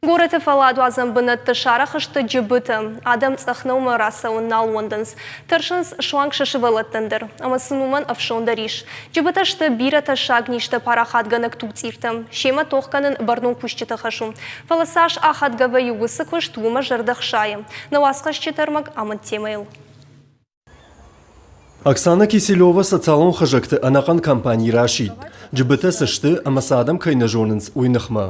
Горӕты фӕлладуадзӕн бынӕтты сарӕх сты джыбытӕ. Адӕм цъӕх нӕумӕ рацӕуын нал уӕндынц. Тӕрсынц суанг сӕ сывӕллӕттӕн дӕр. Ӕмӕ сын уымӕн ӕфсон дӕр ис. Джыбытӕ сты бирӕ тӕссаг низтӕ парахатгӕнӕг тугцъиртӕ. Семӕ тох кӕнын бӕрнон кусджыты хӕс у. Фӕлӕ цас ахадгӕ вӕййы уыцы куыст, уымӕ зӕрдӕ хсайы. Нӕ уацхӕсджыты ӕрмӕг амынд темӕйыл. Оксана Киселева социалон хызӕгты ӕнӕхъӕн кампани расидт, джыбытӕ цы сты ӕмӕ сӕ адӕм кӕй нӕ зонынц, уый ныхмӕ.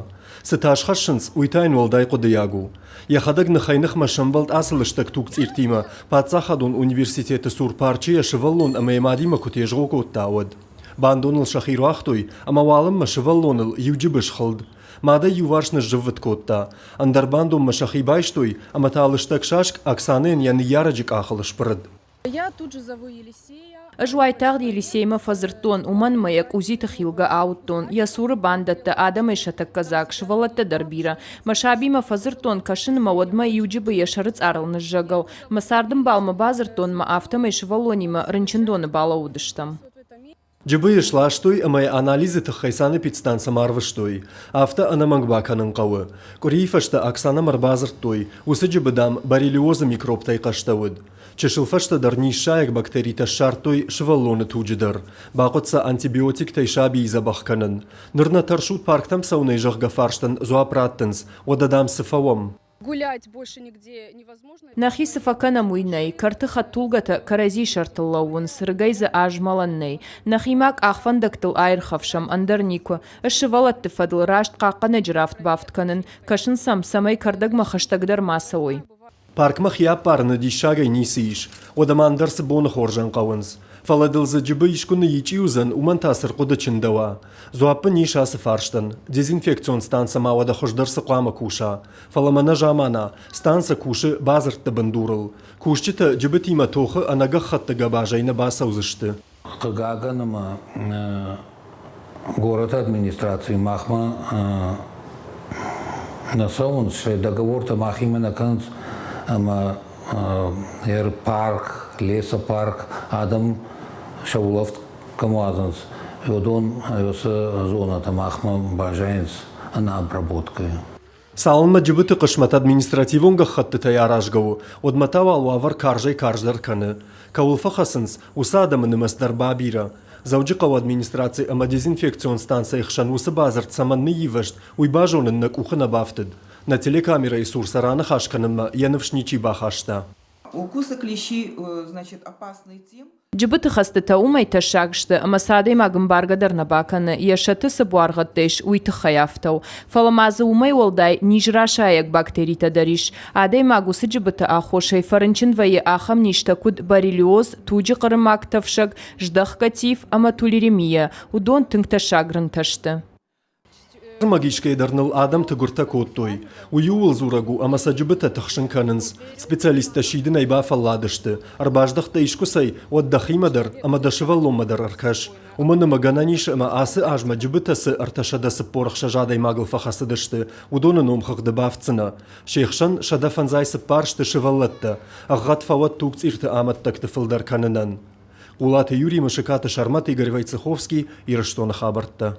Цы тас хӕссынц, уый та йын уӕлдай хъуыдыйаг у. Йӕхӕдӕг ныхӕй-ныхмӕ сӕмбӕлд ацы лыстӕг тугцъиртимӕ, паддзахадон университеты цур парчы йӕ сывӕллон ӕмӕ йӕ мадимӕ куы тезгъо кодта, уӕд. Бандоныл сӕхи руагътой, ӕмӕ уалынмӕ сывӕллоныл иу джыбы схылд. Мад ӕй иуварс ныззыввытт кодта. Ӕндӕр бандонмӕ сӕхи байстой, ӕмӕ та лыстӕг саск Оксанӕйӕн йӕ ныййарӕджы къахыл сбырыд. Ӕз уайтагъд Елисеймӕ фӕдзырдтон, уымӕн мӕ йӕ къудзиты хилгӕ ауыдтон, йӕ цуры бандӕттӕ, адӕмӕй сӕ тӕккӕ дзаг, сывӕллӕттӕ дӕр бирӕ. Мӕ сабимӕ фӕдзырдтон, кӕсын ӕмӕ уӕдмӕ иу джыбы йӕ сӕры цъарыл ныззӕгӕл. Мӕ цардӕмбалмӕ бадзырдтон мӕ афтӕмӕй сывӕллонимӕ рынчындоны балӕууыдыстӕм. Джыбыйы сластой ӕмӕ йӕ анализы тыххӕй санэпидстанцӕмӕ арвыстой. Афтӕ ӕнӕмӕнг бакӕнын хъӕуы. Къуырийы фӕстӕ Оксанӕмӕ ӕрбадзырдтой, уыцы джыбы, дам, боррелиозы микробтӕй хъӕстӕ уыд. Чысыл фӕстӕдӕр низсайӕг бактеритӕ ссардтой сывӕллоны туджы дӕр. Бахъуыд сӕ антибиотиктӕй сабийы дзӕбӕх кӕнын. Ныр нӕ тӕрсут парктӕм цӕуынӕй зӕгъгӕ фарстӕн дзуапп раттынц, уӕдӕ, дам, цы фӕуӕм? Нӕхи цы фӕкӕнӕм, уый нӕй. Кӕрты хӕдтулгӕтӕ кӕрӕдзи сӕртыл лӕууынц, рыгӕй дзы азмӕлӕн нӕй. Нӕхимӕ къахвӕндӕгтыл аирхӕфсӕм, ӕндӕр никуы. Ӕз сывӕллӕтты фӕдыл раст хъахъхъӕнӕджы рафт-бафт кӕнын, кӕсын сӕм, цӕмӕй кӕрдӕгмӕ хӕстӕгдӕр ма цӕуой. Паркмӕ хи аппарыны диссагӕй ницы ис, уӕдӕ ма ӕндӕр цы боны хорзӕн хъӕуынц. Фӕлӕ дыл дзы джыбы искуы ныйичъи уыдзӕн, уымӕн та цы рхъуыды чындӕуа? Дзуапп ын ис ацы фарстӕн. Дезинфекцион станцӕ ма уӕдӕ хуыздӕр цы хъуамӕ куса? Фӕлӕ мӕнӕ замана, станцӕ кусы бадзырдты бындурыл. Кусджытӕ джыбытимӕ тохы ӕнӕгӕххӕтты гӕбазӕй нӕ бацӕудзысты. Хъыгагӕн ӕмӕ горӕты администраци махмӕ нӕ цӕуынц, сӕ договортӕ махимӕ нӕ кӕнынц ӕмӕ парк, лесопарк, адӕм сӕ улӕфт кӕм уадзынц, уыдон уыцы зонӕтӕ махмӕ баззайынц ӕнӕ обработкӕйӕ. Цалынмӕ Джыбыты хъысмӕт административон гӕххӕттытӕй аразгӕ у, уӕдмӕ та уал уавӕр карзӕй-карздӕр кӕны. Кӕуыл фӕхӕцынц, уыцы адӕмы нымӕц дӕр бабирӕ. Дзӕуджыхъӕуы администраци ӕмӕ дезинфекцион станцӕйы хсӕн уыцы бадзырд цӕмӕн ныйивӕзт, уый базонын нӕ къухы нӕ бафтыд. Нӕ телекамерӕйы цур сӕ раныхас кӕнынмӕ йӕ ныфс ничи бахаста. Укусы клещи, значит, опасны тем. Джыбыты хӕстытӕ уымӕй тӕссаг сты, ӕмӕ сӕ адӕймаг ӕмбаргӕ дӕр нӕ бакӕны, йӕ сӕты цы буаргъӕдтӕ ис, уый тыххӕй афтӕ у. Фӕлӕ ма дзы уымӕй уӕлдай низ расайӕг бактеритӕ дӕр ис. Адӕймаг уыцы джыбыты аххосӕй фӕрынчын вӕййы ахӕм низтӕ, куыд боррелиоз, туджы хъырымаг тӕфсӕг, здӕхгӕ тиф ӕмӕ тулеремия. Уыдон тынг тӕссаг рынтӕ сты. Ӕрмӕг искӕй дӕр ныл адӕм тыгуыртӕ кодтой. Уый ууыл дзурӕг у, ӕмӕ сӕ джыбытӕ тыхсын кӕнынц. Специалисттӕ сидынӕй бафӕлладысты. Ӕрбаздӕхтӕ искуыцӕй, уӕд дӕхимӕ дӕр ӕмӕ дӕ сывӕллонмӕ дӕр ӕркӕс. Уымӕн ӕмӕ гӕнӕн ис ӕмӕ ацы азмӕ джыбытӕ цы 346 адӕймагыл фӕхӕцыдысты, уыдоны номхыгъды бафтдзынӕ. Се хсӕн 154 сты сывӕллӕттӕ. Ӕгъгъӕд фӕуӕд тугцъирты амӕттӕгты фылдӕр кӕнынӕн. Хъулаты Юрий, Мысыкаты Сӕрмӕт, Игорь Войцеховский, Ирыстоны хабӕрттӕ.